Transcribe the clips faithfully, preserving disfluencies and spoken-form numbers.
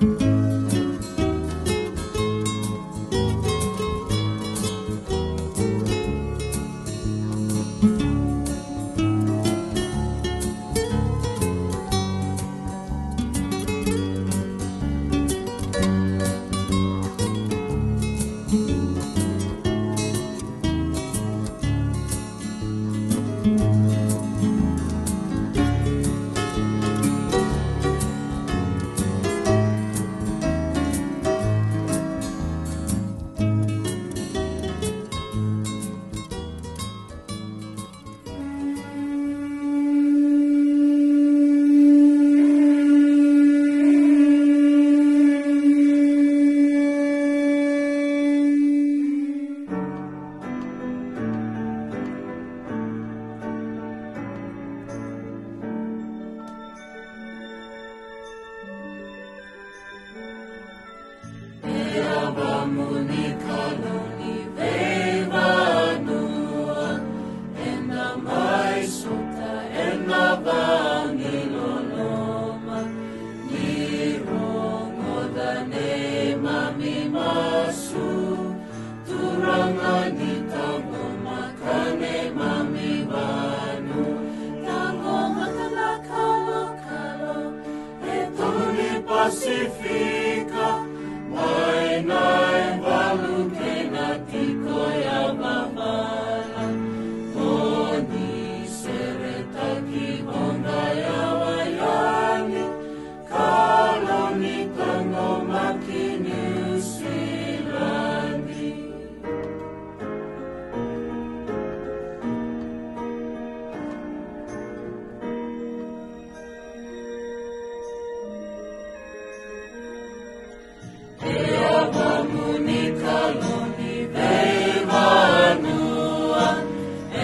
E yavamuni Kalou ni veivanua, eda mai sota ena vauniloloma. Ni rogoca neimami masu, Turaga ni taqomaka neimami vanua. Taqomaka na kalokalo e tolu ni Pasifika, mai na ivalu kei na tiko yavavala. Mo ni seretaki, voqa yawa yani, Kalou ni taqomaki Niusiladi. E yavamuni Kalou ni veivanua,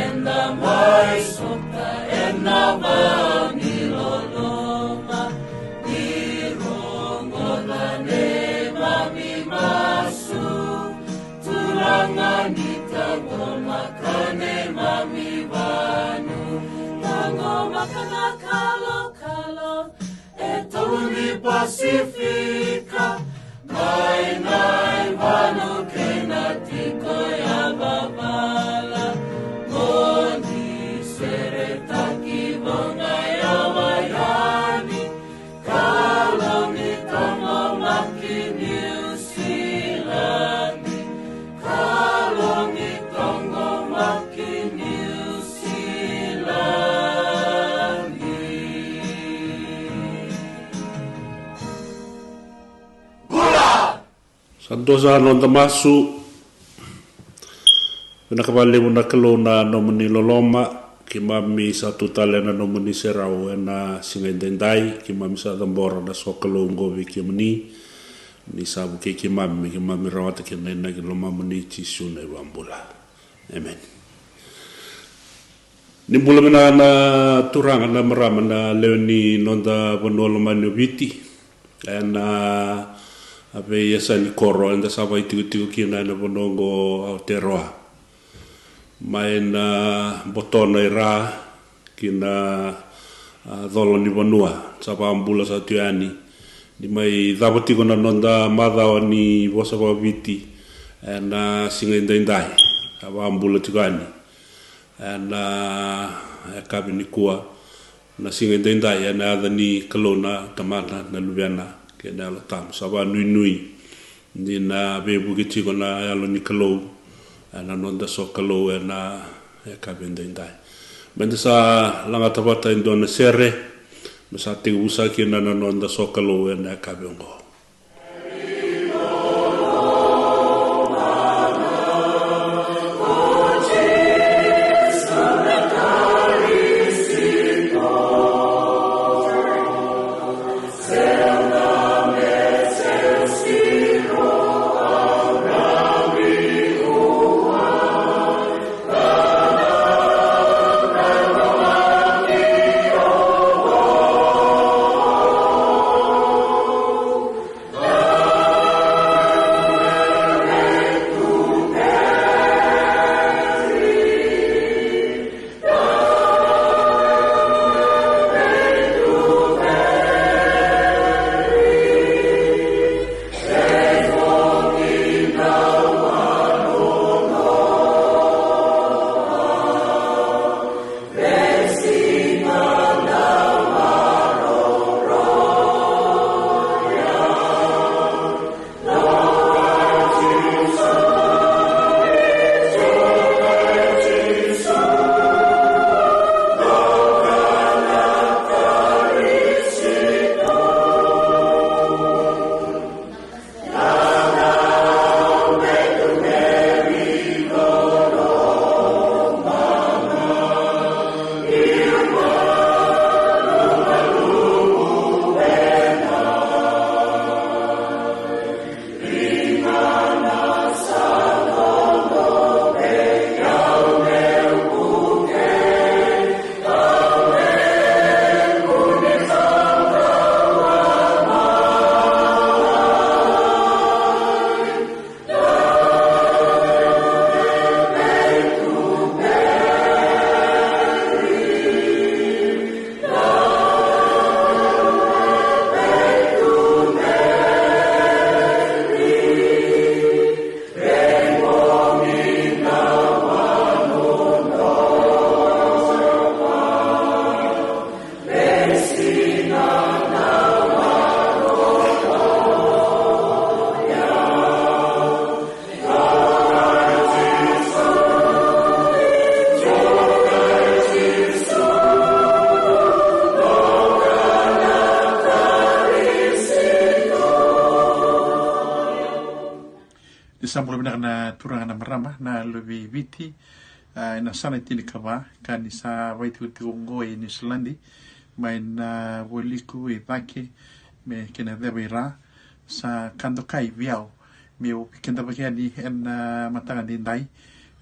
eda mai sota ena vauniloloma. Ni rogoca neimami masu, Turaga ni taqomaka neimami vanua. Taqomaka na kalokalo e tolu ni Pasifika, mai na ivalu kei na tiko yavavala. Mo ni seretaki, voqa yawa yani, Kalou ni taqomaki Niusiladi. Kalou ni taqomaki Niusiladi. Bula! Sa dua sa noda masu. Vinaka vakalevu na Kalou na nomuni loloma. Keimami sa tu tale ena nomuni serau ena siga edaidai. Keimami sa cabora na sokalou oqo vei kemuni. Ni sa vukei keimami me keimami rawata kina na inaki lomamuni, Jisu na iVakabula. Emeni. Ni bula vinaka na turaga, na marama, na lewe ni noda vanua lomani o Viti. Ena veiyasani koro eda sa vakaitikotiko kina ena vanua oqo o Aotearoa. Mai na botona i ra ki na, a, colo ni vanua, sa vakabula sa tu yani. Ni mai cava tiko na noda macawa ni vosa vakaviti ena siga edaidai. Sa vakabula tiko yani ena yakavi nikua, na siga edaidai, ena yaca ni Kalou na Tamana, na Luvena kei na Yalo Tabu. Sa vakanuinui ni na veivuke tiko na Yalo ni Kalou ena noda sokalou ena yakavi edaidai. Meda sa lagata vata e dua na sere me sa tekivu saka kina na noda sokalou ena yakavi oqo. Sa bula vinaka na turaga na marama na luve i Viti, a, ena yasana e tinikava, ka ni sa vakaitikotiko oqo e Niusiladi, mai na vualiku i cake me kena ceva i ra. Sa ka dokai vei au meu kidavaki yani ena mataka edaidai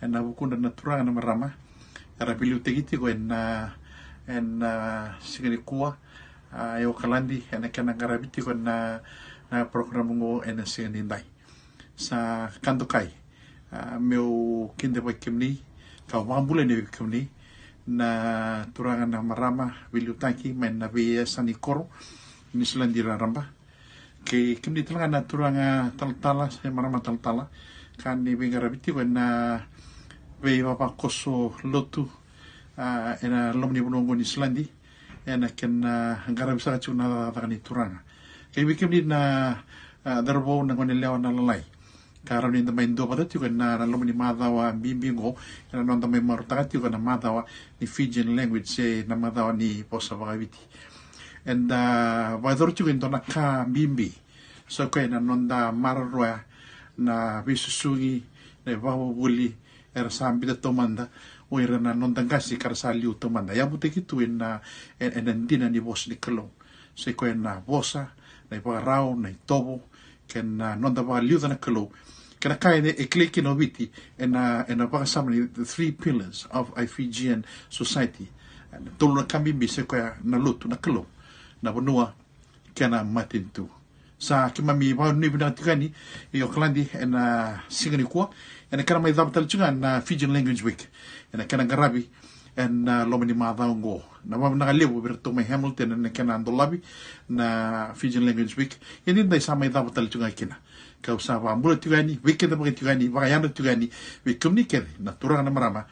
ena vukudra na turaga na marama era veiliutaki tiko ena, ena siga nikua, a, e Okaladi, ena kena qaravi tiko na, na program oqo ena siga edaidai. Sa ka dokai, a, meu kidavaki kemuni, ka vakabula yani vei kemuni na turaga na marama veiliutaki mai na veiyasana ni koro Niusiladi raraba, kei kemuni tale ga na turaga talatala se marama talatala ka ni veiqaravi tiko ena veivavakoso lotu, a, ena loma ni vanua oqo Niusiladi, ena kena qaravi saka tiko na cakacaka ni turaga. Kei vei kemuni na, a, cauravou, na goneyalewa, na lalai, ka rawa ni da mai duavata tiko ena, na loma ni macawa bibi oqo, ena noda mai marautaka tiko na macawa ni Fijian language, se na macawa ni vosa vakaviti. Eda vakayacora tiko e dua na ka bibi, sa koya na noda maroroya na veisusugi, na ivakavuvuli era sa biuta taumada o ira na noda qase ka ra sa liu taumada. Yavutaki tu ena, e, ena dina ni vosa ni Kalou. Sa koya na vosa, na ivakarau, na itovo, kei na noda vakaliuca na Kalou. Kei na ka e, e kilai kina o Viti ena, ena vakasama ni the three pillars of a Fijian society. Na tolu na ka bibi, sa koya na lotu, na Kalou, na vanua, kei na matanitu. Sa keimami vakanuinui vinaka tiko yani i Okaladi ena siga nikua, ena kena mai cava tale tiko ga na Fijian Language Week, ena kena qaravi ena, a, loma ni macawa oqo. Na vakavinaka levu vei iratou mai Hamilton ena kena dolavi na Fijian Language Week. Ia edaidai sa mai cava tale tiko ga kina. Kau sa vakabula tiko yani, veikidavaki tiko yani, vakayadra tiko yani vei kemuni kece na turaga na marama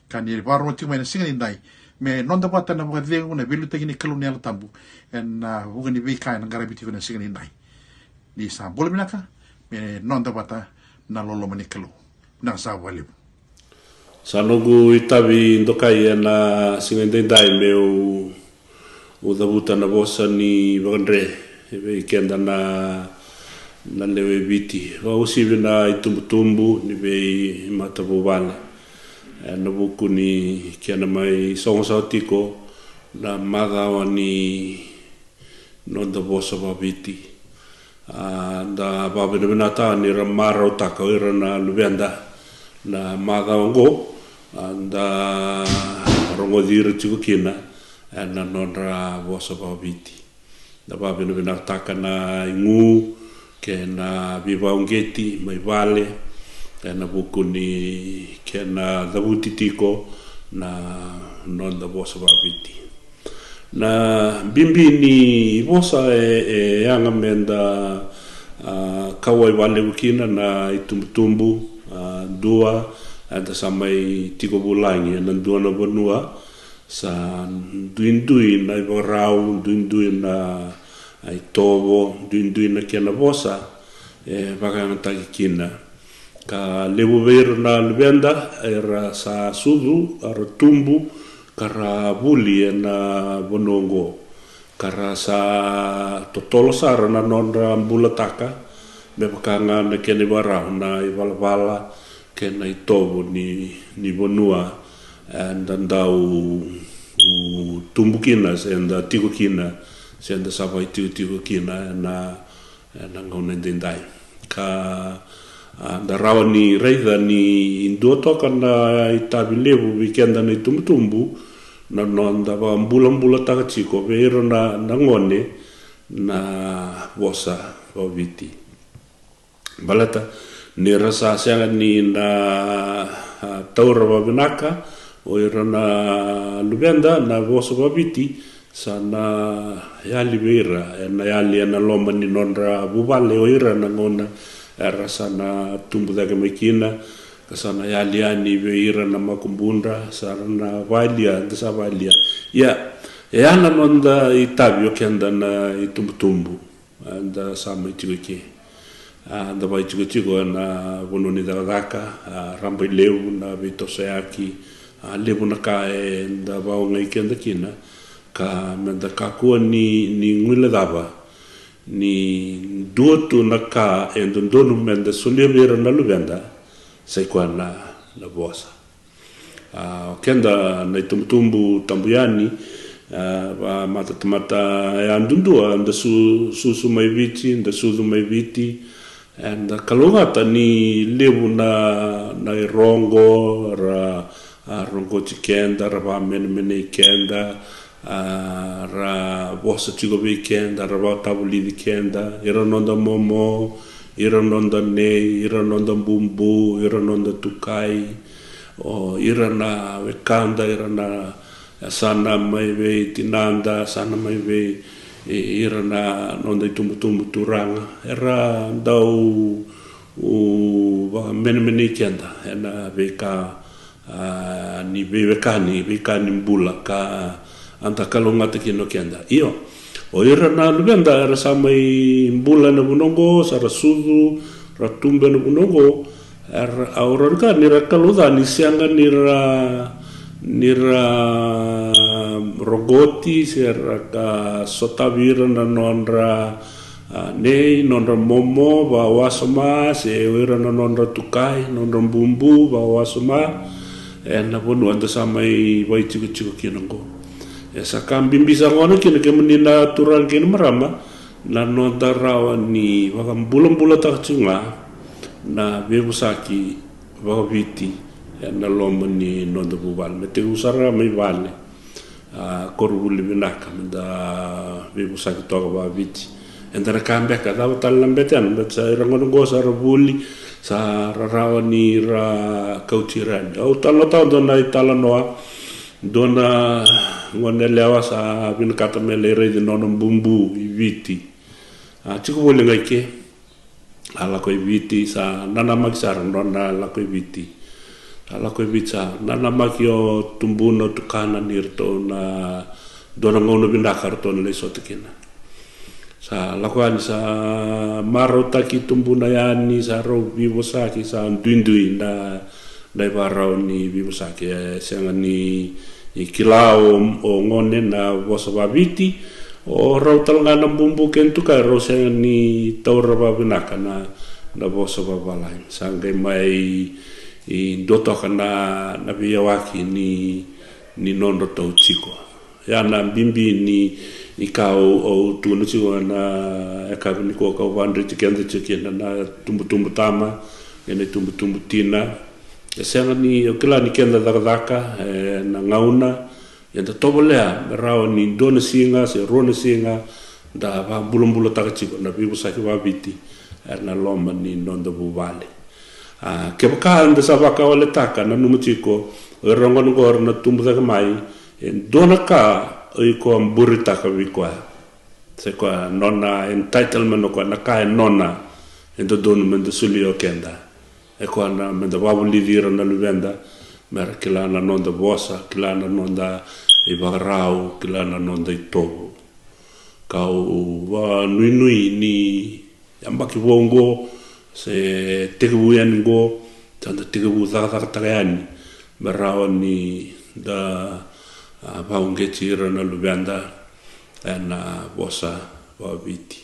ka ni vakarorogo tiko mai na siga edaidai, me noda vata na vakacegu, na veiliutaki ni Kalou na Yalo Tabu ena, a, vuku ni veika ena qaravi tiko na siga edaidai. Ni sa bula vinaka, me noda vata na loloma ni Kalou. Vinaka saka vakalevu. Sa noqu itavi dokai ena siga edaidai meu cavuta na vosa ni vakadre vei keda na, na lewe i Viti, vakauasivi na itubutubu ni veimatavuvale, ena vuku ni kena mai sogo saka tiko na macawa ni noda vosa vakaviti. A, da vakavinavinakataka ni ra marautaka o ira na luveda na macawa oqo, a, da rogoci ira tiko kina ena nodra vosa vakaviti. Da vakavinavinakataka na igu kei na veivakauqeti mai vale ena vuku ni kena cavuti tiko na noda vosa vakaviti. Na bibi ni vosa e, e yaga meda, a, kauwai vakalevu kina na itubutubu, a, dua, eda sa mai tiko vulagi ena dua na vanua, sa duidui na ivakarau, duidui na, a, itovo, duidui na kena vosa e vakayagataki kina. Ka levu vei ira na luveda era sa sucu, era tubu, ka ra vuli ena vanua oqo, ka ra sa totolo sara na nodra bulataka, me vaka ga na kena ivakarau, na ivalavala kei na itovo ni, ni vanua eda dau tubu kina, se da tiko kina, se da sa vakaitikotiko kina ena, ena gauna edaidai. Ka, a, da rawa ni raica ni dua toka na itavi levu vei keda na itubutubu, na noda vakabulabulataka tiko vei ira na, na gone na vosa vakaviti. Baleta ni ra sa sega ni na, a, taura vakavinaka o ira na luveda na vosa vakaviti, sa na yali vei ira, ena yali ena loma ni nodra vuvale o ira na gauna era sa na tubu cake mai kina, ka sa na yali yani vei ira na makubudra, sa ra na valia, da sa valia. Ia, e a na noda itavi o keda na itubutubu, a, da sa mai tiko i ke. A, da vakaitikotiko ena vanua ni cakacaka, a, rabailevu na veitosoyaki, a, levu na ka eda vakaogai keda kina, ka meda kakua ni, ni guilecava Ni dua tu na ka e dodonu meda solia vei ira na luveda, sai koya na, na vosa. A, o keda na itubutubu tabu yani, a, va matatamata yadudua, da su, susu mai Viti, da sucu mai Viti, eda kalougata ni levu na, na irogo, ra, a, rogoti keda, ra vamenemenei keda, a, ra vosa tiko vei keda, ra vakatavulici keda, ira noda momo, ira noda nei, ira noda bubu, ira noda tukai, o ira na wekada, ira na yasana mai vei tinada, yasana mai vei i, ira na noda itubutubu turaga, era dau, u, vakamenemenei keda ena veika, a, ni veiwekani, veika ni bula ka eda kalougata kina o keda. Io, o ira na luveda era sa mai bula ena vanua oqo, sa ra sucu, ra tubu ena vanua oqo, era, au rawa ni kaya ni ra kalouca ni sega ni ra, ni ra rogoti se ra ka sotavi ira na nodra, a, nei, nodra momo vakawasoma, se o ira na nodra tukai, nodra bubu vakawasoma, ena vanua eda sa mai vakaitikotiko kina oqo. E sa ka bibi sa gona kina, kemuni na turaga kei na marama, na noda rawa ni vakabulabulataka tiko ga na veivosaki vakaViti ena loma ni noda vuvale. Me tekivu sara mai vale, a, koronivuli vinaka, meda veivosaki toka vakaViti. Eda na kaya beka, cava tale na bete ya, na bete sa ira gona oqo sa ra vuli, sa ra rawa ni ra kauti ira yani. Au talanoataka dua na italanoa, dua na goneyalewa sa vinakata me lai raici nona bubu i Viti. A, tiko voli ga i ke. A lako i Viti, sa nanamaki sara nona lako i Viti. Sa lako i Viti, sa nanamaki o tubuna, o tukana ni ratou na, dua na gauna vinaka ratou na lai sota kina. Sa lako yani, sa marautaki tubuna yani, sa rau veivosaki, sa duidui na, na ivakarau ni veivosaki. E sega ni kila o, o gone na vosa vakaViti, o rau tale ga na bubu kei na tukai, rau sega ni taura vakavinaka na, na vosa vakavalagi. Sa qai mai, i, dua toka na, na veiyawaki ni, ni nodratou tiko. Ya na bibi ni, ni ka au, au tukuna tiko ena yakavi nikua, kau vakadreti keda tiko kina na itubutubu tama kei na itubutubu tina. E sega ni, au kila ni keda cakacaka, e, na gauna, eda tovolea me rawa ni dua na siga se rua na siga da vakabulabulataka tiko na veivosaki vakaViti ena loma ni noda vuvale. A, kevaka eda sa vakawaletaka, nanuma tiko, o ira gona oqo era na tubu cake mai, e dua na ka o iko a buritaka vei koya. Se koya nona entitlement, o koya na ka e nona, e dodonu meda solia o keda. E koya na meda vakavulici ira na luveda, mera kila na noda vosa, kila na noda ivakarau, kila na noda itovo. Kau vakanuinui ni yabaki vou oqo, se tekivu yani oqo, sa da tekivu cakacakataka yani me rawa ni da, a, vakauqeti ira na luveda ena vosa vakaViti.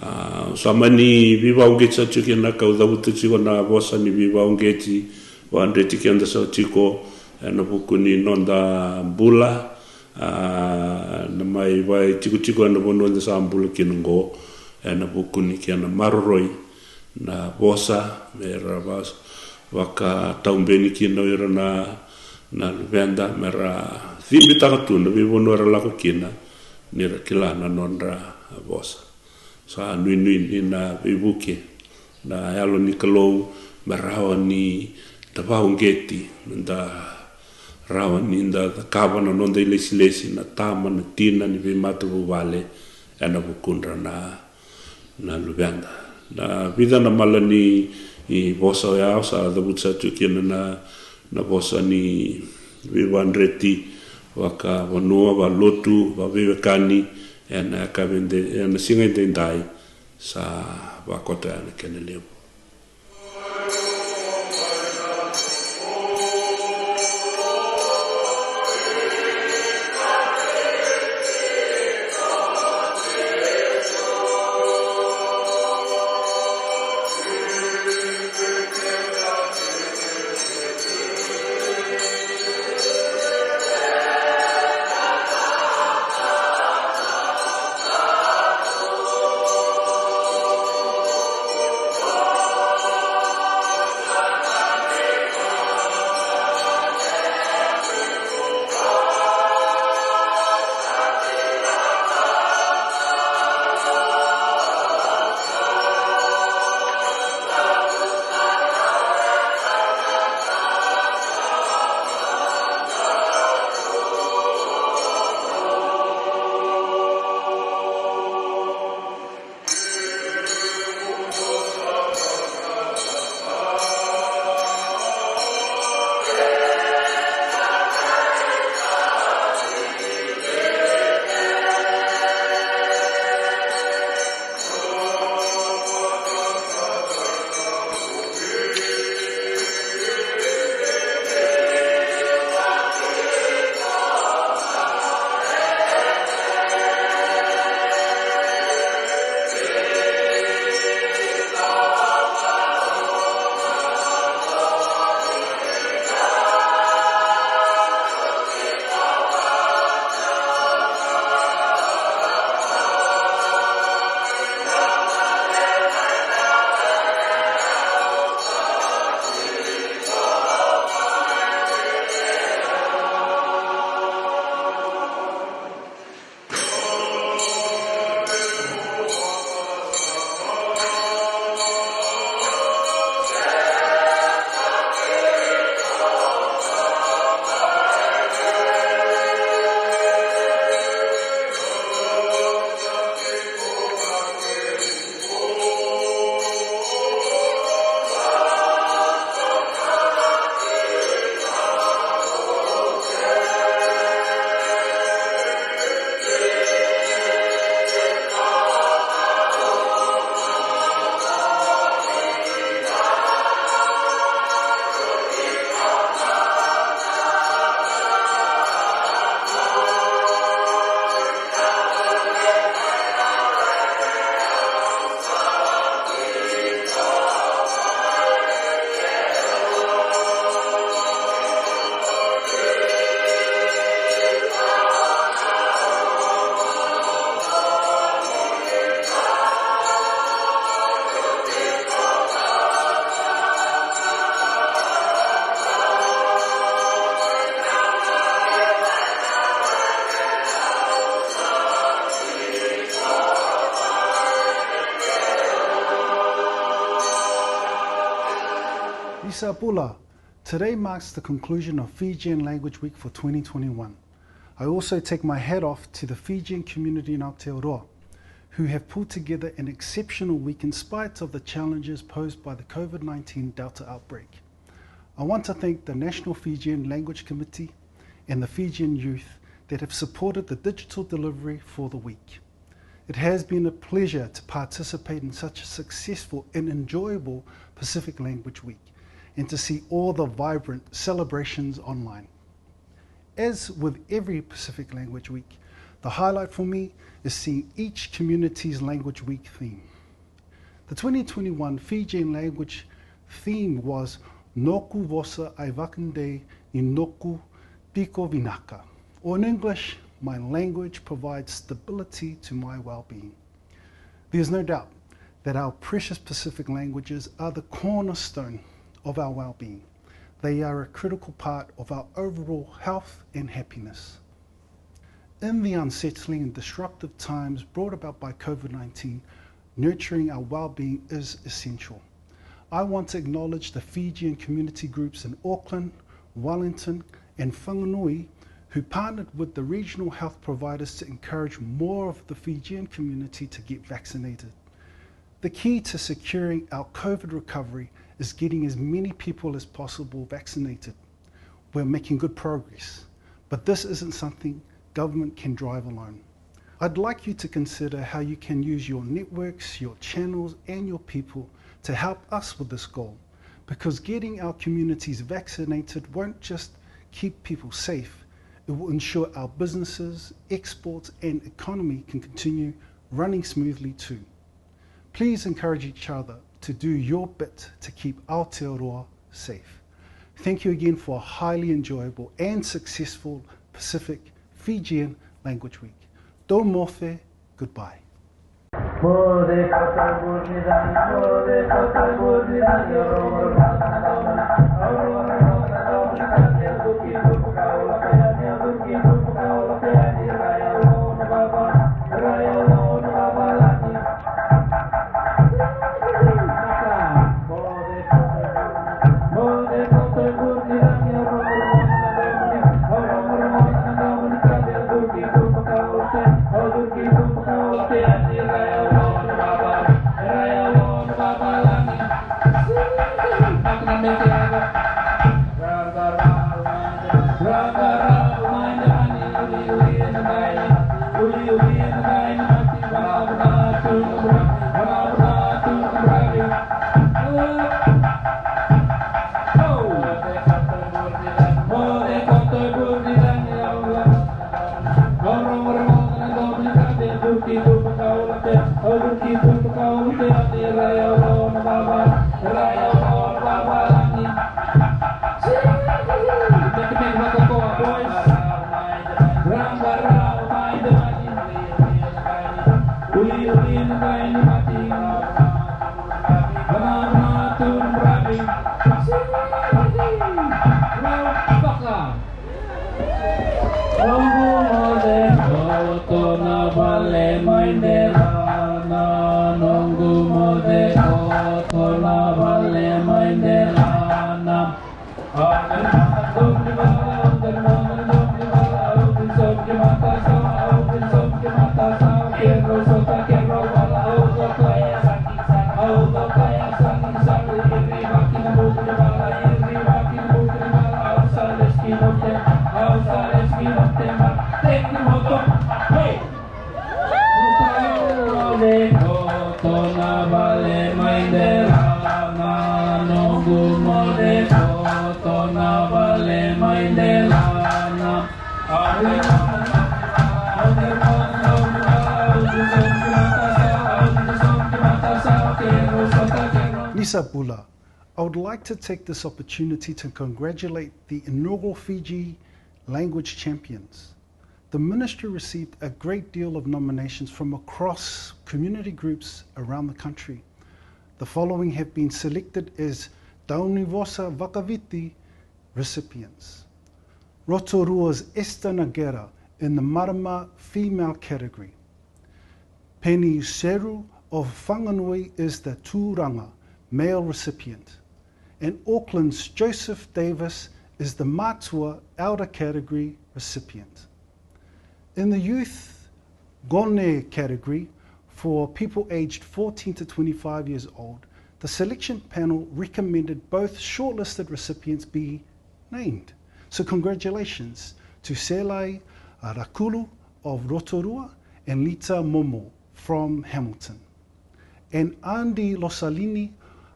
A, sa mani veivakauqeti sa tiko kina, kau cavuta tiko na vosa ni veivakauqeti, vakadreti keda sa tiko ena vuku ni noda bula, a, na mai vakaitikotiko ena vanua eda sa bula kina oqo, ena vuku ni kena maroroi na vosa, mera va, vakataubeni kina o ira na, na luveda, mera cibitaka tu na veivanua era lako kina, ni ra kila na nodra vosa. Sa nuinui ni na veivuke na Yalo ni Kalou me rawa ni da vakauqeti, me da rawa ni da cakava na noda ilesilesi na tama, na tina ni veimatavuvale ena vukudra na, na luveda. Na vica na mala ni, i vosa oya au sa cavuta sa tiko kina na, na vosa ni veivakadreti vakavanua, vakalotu, vakaveiwekani, ena yakavi ede, ena siga edaidai, sa vakoto yani na kena levu. Misa bula. Today marks the conclusion of Fijian Language Week for twenty twenty-one. I also take my hat off to the Fijian community in Aotearoa, who have pulled together an exceptional week in spite of the challenges posed by the COVID nineteen Delta outbreak. I want to thank the National Fijian Language Committee and the Fijian youth that have supported the digital delivery for the week. It has been a pleasure to participate in such a successful and enjoyable Pacific Language Week and to see all the vibrant celebrations online. As with every Pacific Language Week, the highlight for me is seeing each community's Language Week theme. The twenty twenty-one Fijian language theme was Noqu vosa e vakadei ni noqu piko vinaka, or in English, my language provides stability to my well-being. There's no doubt that our precious Pacific languages are the cornerstone of our well-being. They are a critical part of our overall health and happiness. In the unsettling and disruptive times brought about by COVID nineteen, nurturing our well-being is essential. I want to acknowledge the Fijian community groups in Auckland, Wellington, and Whanganui who partnered with the regional health providers to encourage more of the Fijian community to get vaccinated. The key to securing our COVID recovery is getting as many people as possible vaccinated. We're making good progress, but this isn't something government can drive alone. I'd like you to consider how you can use your networks, your channels, and your people to help us with this goal, because getting our communities vaccinated won't just keep people safe, it will ensure our businesses, exports, and economy can continue running smoothly too. Please encourage each other to do your bit to keep Aotearoa safe. Thank you again for a highly enjoyable and successful Pacific Fijian Language Week. Dou moce, goodbye. Noqu moce koto na vale mai Delana, noqu moce koto na vale mai Delana. Ni sa bula. I would like to take this opportunity to congratulate the inaugural Fiji language champions. The ministry received a great deal of nominations from across community groups around the country. The following have been selected as Daunivosa Vakaviti recipients. Rotorua's Esther Nagera in the Marama female category. Penny Seru of Whanganui is the Turaga male recipient. and Auckland's Joseph Davis is the Matua Elder Category recipient. In the youth Gone category, for people aged fourteen to twenty-five years old, the selection panel recommended both shortlisted recipients be named. So congratulations to Selai Rakulu of Rotorua and Lita Momo from Hamilton. And Andy Losalini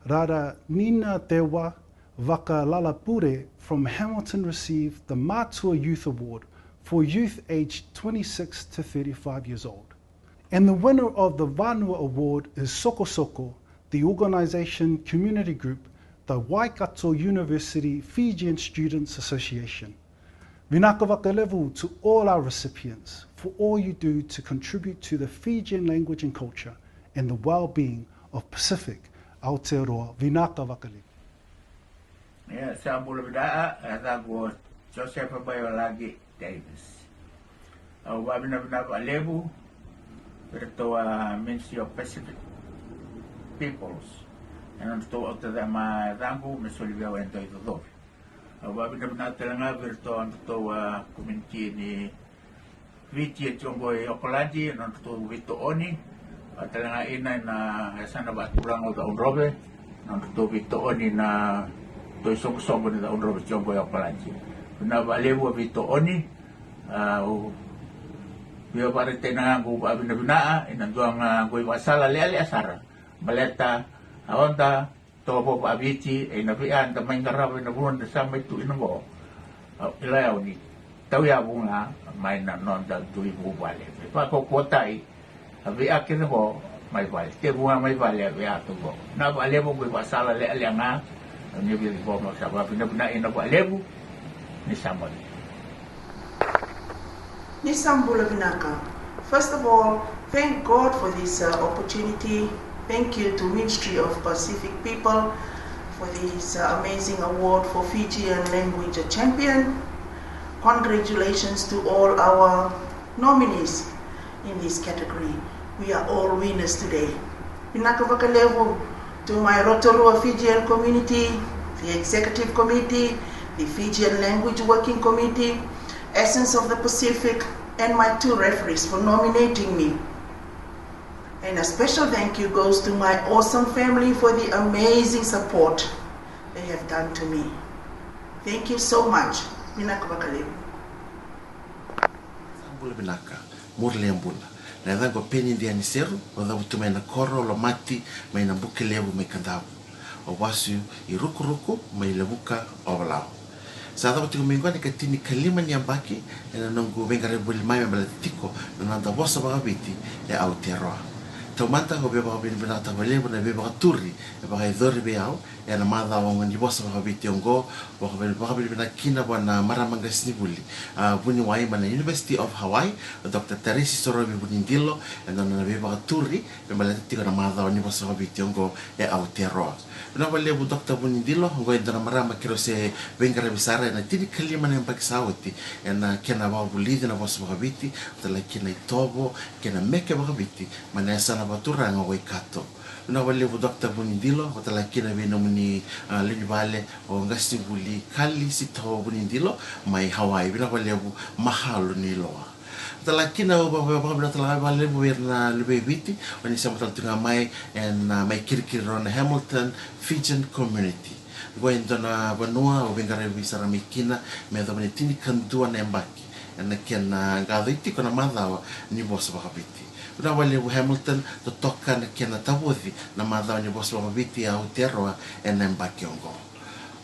Raraninateuva Vakalalapure from Hamilton received the Matua Youth Award for youth aged twenty-six to thirty-five years old. And the winner of the Vanua Award is Sokosoko, the organisation community group, the Waikato University Fijian Students Association. Vinaka vakalevu to all our recipients for all you do to contribute to the Fijian language and culture and the well-being of Pacific Aotearoa. Vinaka vakalevu. Ia, sa bula vinaka, a, yacaqu o Josefa Baiolagi Davis. Au vakavinavinaka vakalevu vei iratou a Ministry of Pacific Peoples ena nodratou kauta cake mai na yacaqu me soli vei au e dua na icocovi. Au vakavinavinaka tale ga vei iratou a nodratou a community ni Viti e tiko oqo e Okaladi, na nodratou veitooni. A tale ga ina ina yasana vakaturaga o Cakaudrove, na nodratou veitooni na toi soqosoqo ni Cakaudrove tiko oqo e Okaladi. Vinaka vakalevu a veitooni. A, au via vakaraitaka na yacaqu vakavinavinaka ina dua ga qo ivakasala lekaleka sara. Baleta a oda tovo vakaviti ena vei a da mai qarava ena vanua da sa mai tu kina oqo. Au kila au ni tauyavu ga mai na noda dui vuvale. Me vakaukauwataki a vei a kece oqo mai vale. Tekivu ga mai vale a vei a tu oqo. Vinaka vakalevu qo ivakasala lekaleka ga. Au ni via ciqoma, au sa vakavinavinaka vakalevu. Ni sa moce. Ni sa bula vinaka. First of all, thank God for this uh, opportunity. Thank you to Ministry of Pacific People for this uh, amazing award for Fijian language champion. Congratulations to all our nominees in this category. We are all winners today. Vinaka vakalevu to my Rotorua Fijian community, the executive committee, the Fijian Language Working Committee, Essence of the Pacific, and my two referees for nominating me. And a special thank you goes to my awesome family for the amazing support they have done to me. Thank you so much. Vinaka vakalevu. Sa bula vinaka. Murle bula. Na yacaqu o Peni Dianiseru, au cavutu mai na koro o Lomati, mai na Bukelevu, mai Kadavu. Au vasu i Rukuruku, mai Levuka, Ovalau. Sa cava tiko mai oqo na ikatinikalima ni yabaki ena noqu veiqaravi voli mai me baleta tiko na noda vosa vakaviti e Aotearoa. Taumada au via vakavinavinakataka vakalevu na veivakaturi e vakayacori vei au ena macawa oqo ni vosa vakaviti oqo, vakavinavinaka kina vua na marama qasenivuli a vuniwai mai na University of Hawaii, o Doctor Tarisi Sorovi Vunidilo, ena nona veivakaturi me baleta tiko na macawa ni vosa vakaviti oqo e Aotearoa. Vinaka vakalevu Doctor Vunidilo, oqo e dua na marama keirau se veiqaravi sara ena tinikalima na yabaki sa oti ena kena vakavulici na vosa vakaviti, vata kei na itovo kei na meke vakaviti mai na yasana vakaturaga o Waikato. Vinaka vakalevu Doctor Vunidilo, vata kei na vei nomuni a, lewe ni vale o qasenivuli Kali Sitoa Vunidilo mai Hawaii. Vinaka vakalevu, mahalo ni loa. Vata kina au vaka- vaka- vakavinavinaka tale ga vakalevu vei ira na luve i Viti o ni sema tale tu ga mai ena, a, mai kirikiri rawa na Hamilton Fijian Community. Oqo e dua na vanua au veiqaravi sara mai kina me yacova ni tinikadua na yabaki ena kena qacoi tiko na macawa ni vosa vakaviti. Vinaka vakalevu Hamilton, totoka na kena tavoci na macawa ni vosa vakaviti e Aotearoa ena yabaki oqo.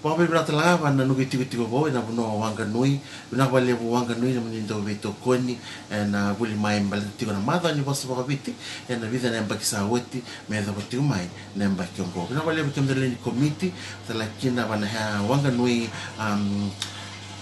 Vakavinavinaka tale ga vua na noqu itikotiko vou ena vanua o Wanganui. Vinaka vakalevu Wanganui na nomuni dau veitokoni ena vuli mai me baleta tiko na macawa ni vosa vakaviti ena vica na yabaki sa oti me yacova tiko mai na yabaki oqo. Vinaka vakalevu kemudou lewe ni komiti, vata kina vua na, a, Wanganui, am,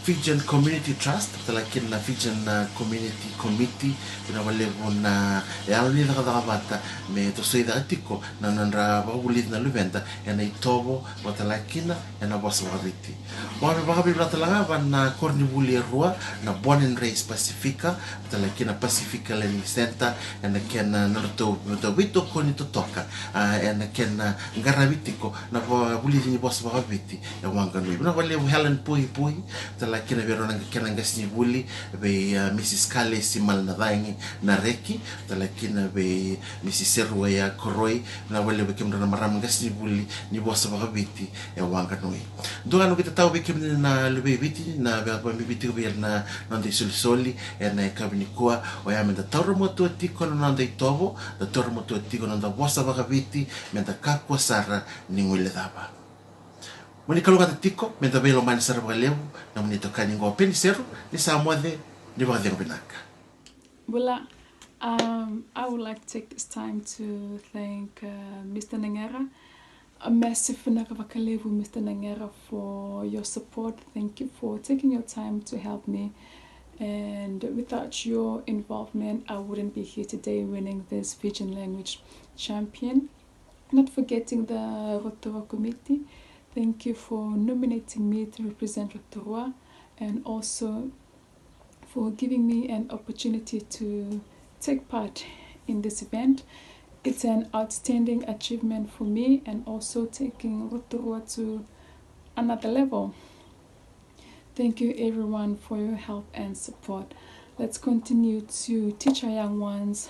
Fijian Community Trust, vata kina na Fijian, uh, Community Committee, vinaka vakalevu na yalo ni cakacaka vata me tosoi caka tiko na nodra vakavulici na luveda ena itovo vata kina ena vosa vakaviti. Vaka, vakavinavinaka talega vua na koronivuli e rua, na Born and Raised Pasifika, vata kina Pacifica Learning Centre, ena kena, na nodratou, nodratou veitokoni totoka, ah, ena kena qaravi tiko na vakavulici ni vosa vakaviti e Wanganui. Vinaka vakalevu Helen Puipuhi, vata kina vei rau na kena qasenivuli, vei, ah, Mrs Kalesi Malanacagi Nareki, vata kina vei Mrs Seruaia Koroi, vinaka vakalevu vei kemudrau na marama qasenivuli ni vosa vakaviti e Wanganui. Dua ga noqu itatau vei kemuni na luve i Viti, na veivakamimi tiko vei ira na noda isolisoli ena yakavi nikua, oya meda taura matua tiko na noda itovo, da taura matua tiko na noda vosa vakaviti, meda kakua sara ni guilecava. Mo ni kalougata tiko, meda veilomani sara vakalevu, na nomuni itokani qo o Peni Seru, ni sa moce, ni vakacegu vinaka. Bula, um, I would like to take this time to thank, uh, Mister Nagera. A massive vinaka vakalevu, Mister Nagera, for your support. Thank you for taking your time to help me. And without your involvement, I wouldn't be here today winning this Fijian language champion. Not forgetting the Rotorua committee. Thank you for nominating me to represent Rotorua, and also for giving me an opportunity to take part in this event. It's an outstanding achievement for me and also taking Rotorua to another level. Thank you everyone for your help and support. Let's continue to teach our young ones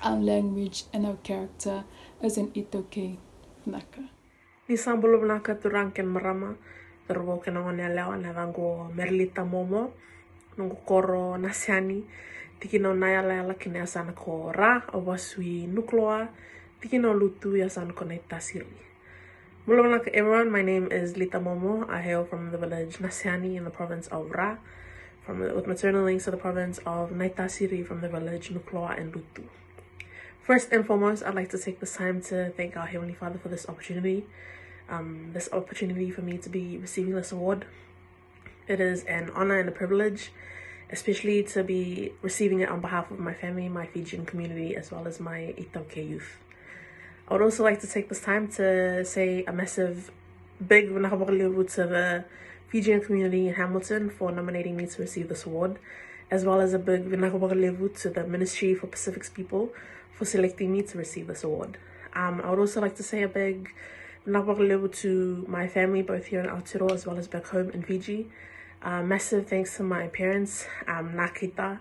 our language and our character as an iTaukei. Vinaka. Ni sa bula vinaka turaga kei na marama, cauravou kei na goneyalewa, na yacaqu o Merlita Momo, noqu koro Naseyani, tikina o Nayalayala kei na yasana ko Ra, au vasu i Nukuloa, tikina o Lutu, yasana ko Naitasiri. Bula vinaka everyone, my name is Lita Momo. I hail from the village Naseyani in the province of Ra, from the, with maternal links to the province of Naitasiri from the village Nukuloa and Lutu. First and foremost, I'd like to take this time to thank our Heavenly Father for this opportunity, um, this opportunity for me to be receiving this award. It is an honor and a privilege, especially to be receiving it on behalf of my family, my Fijian community, as well as my iTaukei youth. I would also like to take this time to say a massive big vinaka vakalevu to the Fijian community in Hamilton for nominating me to receive this award, as well as a big vinaka vakalevu to the Ministry for Pacific People for selecting me to receive this award. Um, I would also like to say a big vinaka vakalevu to my family, both here in Aotearoa as well as back home in Fiji. Uh, massive thanks to my parents, um, Nakita.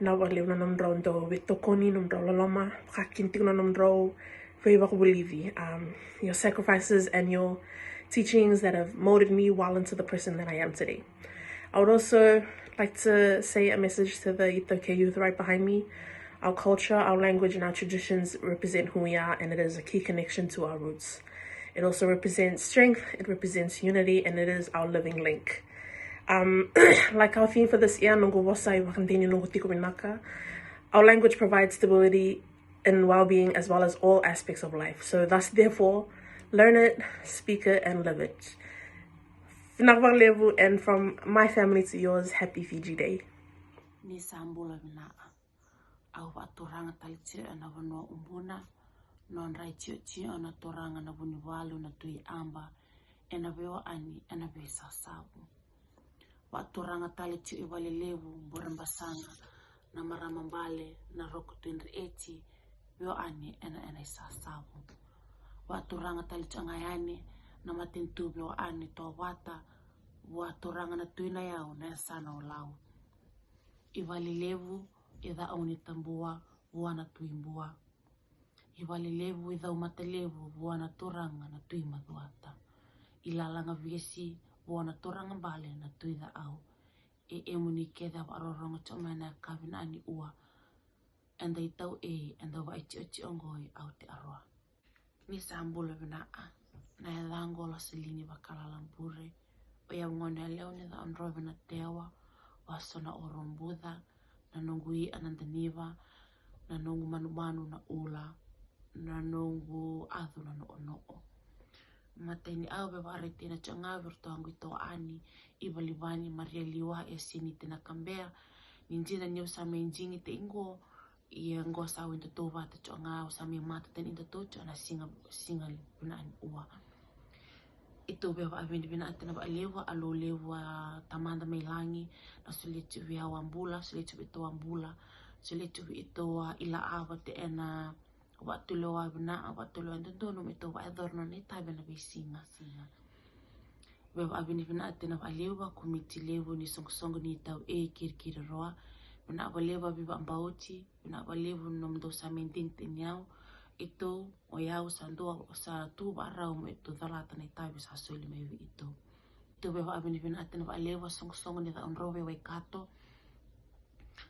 Vinaka vakalevu na nomudrau dau veitokoni, nomudrau loloma, vakakina tiko na nomudrau veivakavulici. Um, your sacrifices and your teachings that have molded me well into the person that I am today. I would also like to say a message to the iTaukei youth right behind me. Our culture, our language, and our traditions represent who we are, and it is a key connection to our roots. It also represents strength, it represents unity, and it is our living link. Um, like our theme for this year, noqu vosa e vakadinadinataka noqu tiko vinaka. Our language provides stability and well-being as well as all aspects of life. So thus, therefore, learn it, speak it, and live it. Vinaka vakalevu, and from my family to yours, happy Fiji Day. Ni sa bula vinaka. Au vakaturaga tale tiko ena vanua Ubuna, nodra itiotio na turaga na Vunivalu na Tui Aba, ena veiwekani, ena veisasavu. Vakaturaga tale tiko i Valelevu, Burebasaga, na marama bale, na Roko Tui Dreeti, veiwekani ena, ena isasavu. Vakaturaga tale tiko ga yani, na matanitu veiwekani, Tovata, vakaturaga na Tui Nayau, na yasana o Lau. I Valelevu, i Caau ni Tabua, vua na Tui Bua. I Valelevu, i Caumatalevu, vua na turaga na Tui Macuata. I Lalagavesi, vua na turaga bale na Tui Caau. E emuni kece a vakarorogo tiko mai na yakavi na ni ua. Eda itau ei, eda vaitiotio oqo i Aotearoa. Ni sa bula vinaka, na yacaqu o Loselini Vakalala Bure, o yau gone yalewa ni Cakaudrove na Tewa, o Asona o Robuca, na noqu i'a na Daniva, na noqu manumanu na Ula, na noqu acu na No'ono'o. Matai ni au, via vakaraitaka tiko ga vei iratou a qo i Toani, i Valivani, Maria Liwa, e Siniti Nakabea. Ni dina niu sa mai digitaki qo, ia qo sa oi datou vata tiko ga, au sa mai matatani datou tiko na siga, siga vinaka ni ua. Keitou via vakavinavinaka tiko vakalevu, a Lo levu, a Tamada mai lagi, na solia tiko vei au a bula, solia tiko vei keitou a bula, solia tiko vei keitou a ilavo, te ena vakatulewa vinaka, vakatulewa dodonu me keitou vakayacora na nona itavi ena veisiga. Siga. Via vakavinavinaka tiko vakalevu a komiti levu ni soqosoqo ni Tau E i Kirikiriroa. Vinaka vakalevu a veivakabauti, vinaka vakalevu na nomudou sa mai digitaki au. Keitou, o yau sa dua, sa tu vakarau me keitou calata na itavi sa soli mai vei keitou. Keitou via vakavinavinaka tiko vakalevu a soqosoqo ni Cakaudrove e Waikato.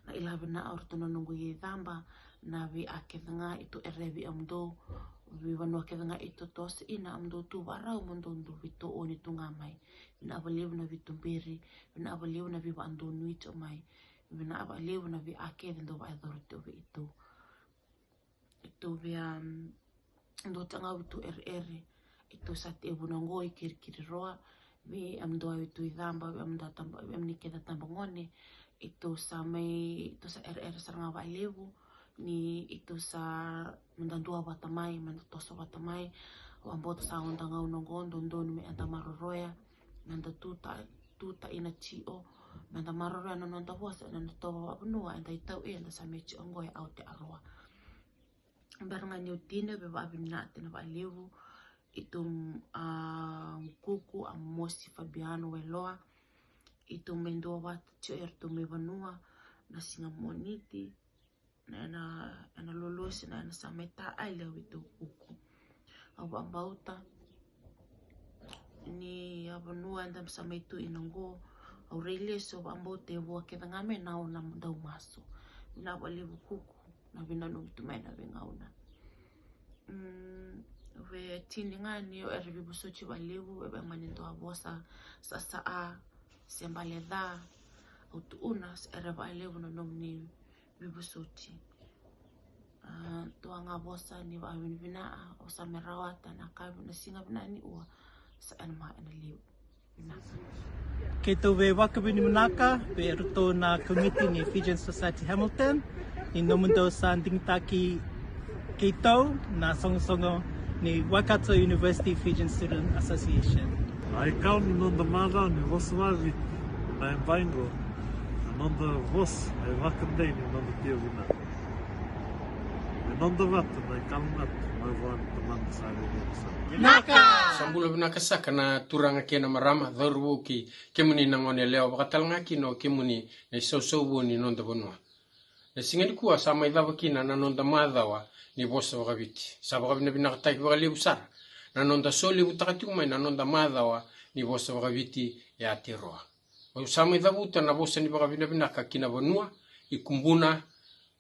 Na ilavo vinaka o iratou na noqu icaba, na veika kece ga keitou kerea vei kemudou, veivanua kece ga keitou toso kina, kemudou tu vakarau mo dou dau veitooni tu ga mai. Vinaka vakalevu na veituberi, vinaka vakalevu na veivakadonui tiko mai, vinaka vakalevu na veika kece dou vakayacora tiko vei keitou. Keitou via, mm, dua tiko ga au tu ereere. Keitou sa tekivu qo i Kirikiriroa. Vei kemudou au tu i Caba, vei kemudou Taba, vei kemuni kece Tabagone. Keitou sa mai, keitou sa ereere sara ga vakalevu. Ni keitou sa meda dua vata mai, meda toso vata mai. Au vakabauta sa noda gauna qo, dodonu me eda maroroya. Meda tuta, tuta ina tio. Meda maroroya na noda vosa, na noda itovo vakavanua, eda i Tau E, eda sa mai tiko qo e Aotearoa. Bera ga niu tini, via vakavinavinaka tiko vakalevu. Keitou, a, Kuku, a Mosi Fabiano Wailoa. Keitou mai dua vata tiko eratou mai vanua, na siga Moniti, na, na, na lolosi, na, na sa mai ta ai lewe tu Kuku. Au vakabauta ni a vanua eda sa mai tu kina qo, au rai lesu, au vakabauta e vua kece ga me na au na dau masu. Vinaka vakalevu Kuku, na veinanumi tu mai na veigauna. Mm, vei tini ga ni o era veivosoti vakalevu, e vei mani dua vosa, sa, sa, a, se bale ca, au tuuna, se era vakalevu na nomuni veivosoti. A, dua ga vosa ni vakavinavinaka, au sa mai rawata na ka, na siga vinaka ni ua, sa ena ma ena liu. Vinaka. Keitou via vakavinavinaka vei iratou na komiti ni Fijian Society Hamilton, ni nomudou sa digitaki keitou na soqosoqo ni Waikato University Fijian Student Association. Na ikau ni noda macawa ni vosa vakaviti, na yabaki qo, na noda vosa, na ivakadei ni noda tio vinaka. Me noda vata na ikalougata mai vua na Tamada sa veiveika sara. Vinaka! Sa bula vinaka saka na turaga kei na marama, cauravou kei kemuni na gone yalewa, vakatalega kina o kemuni na isausau vou ni noda vanua. Na siga nikua sa mai cava kina na noda macawa ni vosa vakaviti. Sa vakavinavinakataki vakalevu sara na noda solevutaka tiko mai na noda macawa ni vosa vakaviti e Aotearoa. Au sa mai cavuta na vosa ni vakavinavinaka ki na vanua, i Kubuna,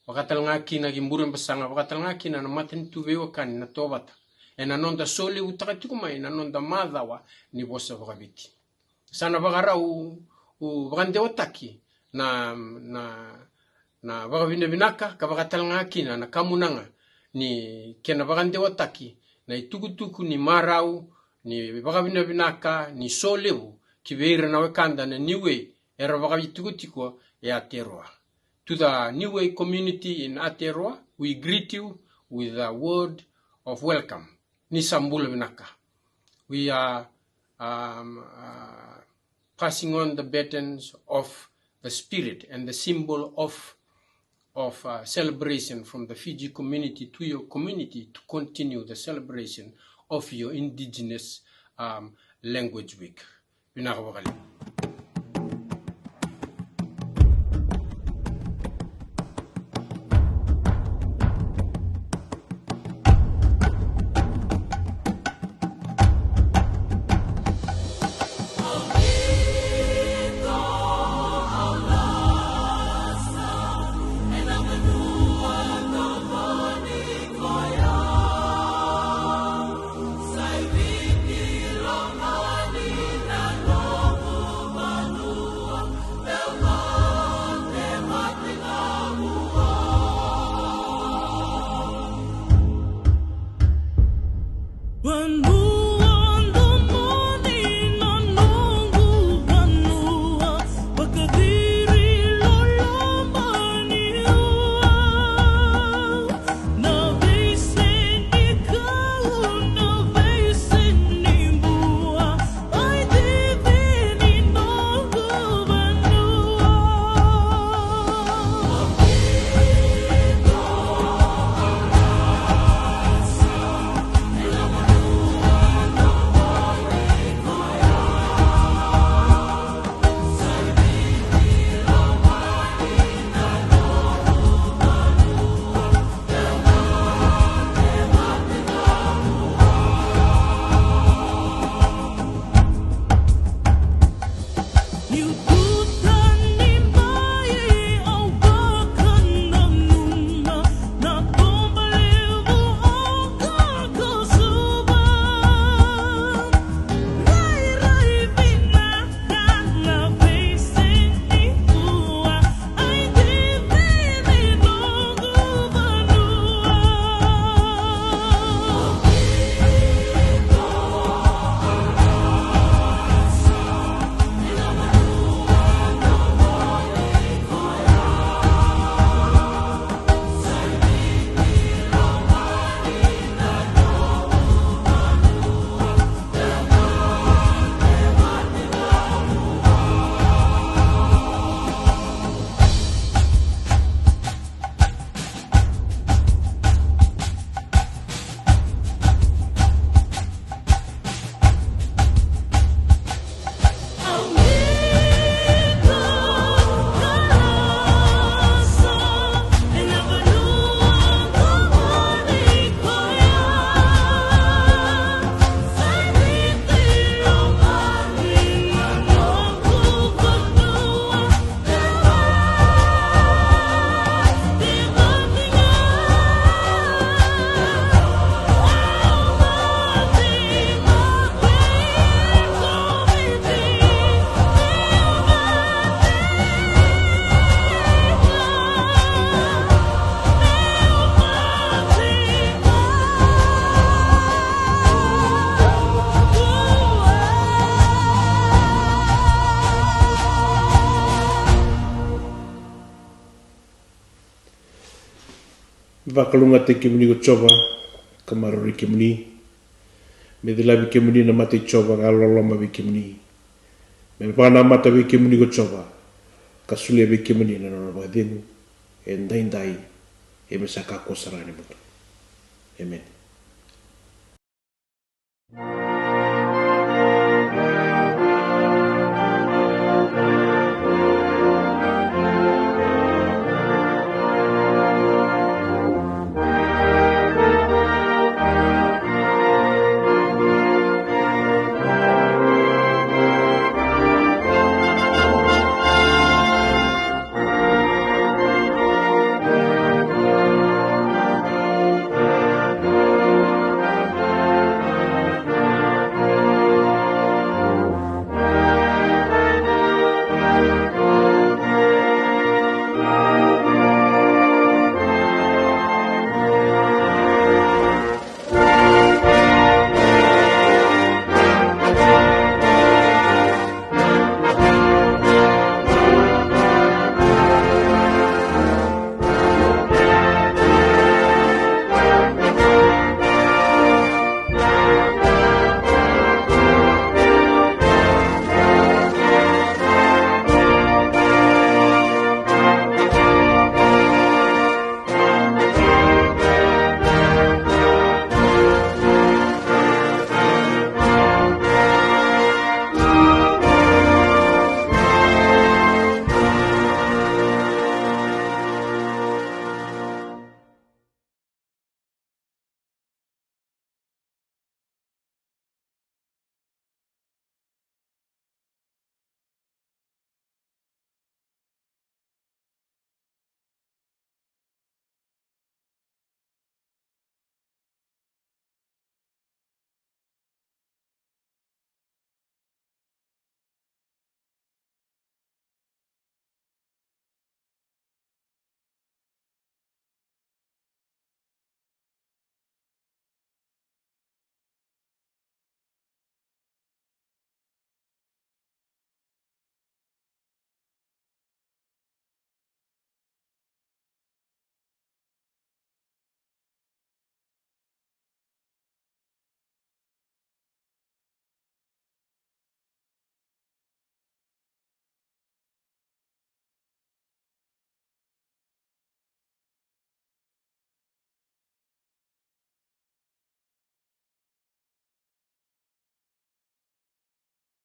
vakatalega kina ki Burebasaga, vakatalega kina na matanitu veiwekani na Tovata. Ena noda solevutaka tiko mai na noda macawa ni vosa vakaviti. Sa na vakarau, u, vakadewataki na, na, na vakavinavinaka ka vakatalega kina na kamunaga ni kena vakadewataki na itukutuku ni marau, ni vakavinavinaka, ni solevu ki vei ira na wekada na Niue era vakaitikotiko e Aotearoa. To the Niue community in Aotearoa, we greet you with a word of welcome. Ni sa bula vinaka. We are, um, uh, passing on the batons of the spirit and the symbol of, of, uh, celebration from the Fiji community to your community to continue the celebration of your indigenous, um, language week. Vinaka vakalevu. Vakalougatataki kemuni ko Jiova, ka maroroi kemuni. Me cilavi kemuni na mata i Jiova, ka loloma vei kemuni. Me vakanamata vei kemuni ko Jiova, ka solia vei kemuni na nona vakacegu, e daidai, e me sa kakua sara ni mudu. Emeni.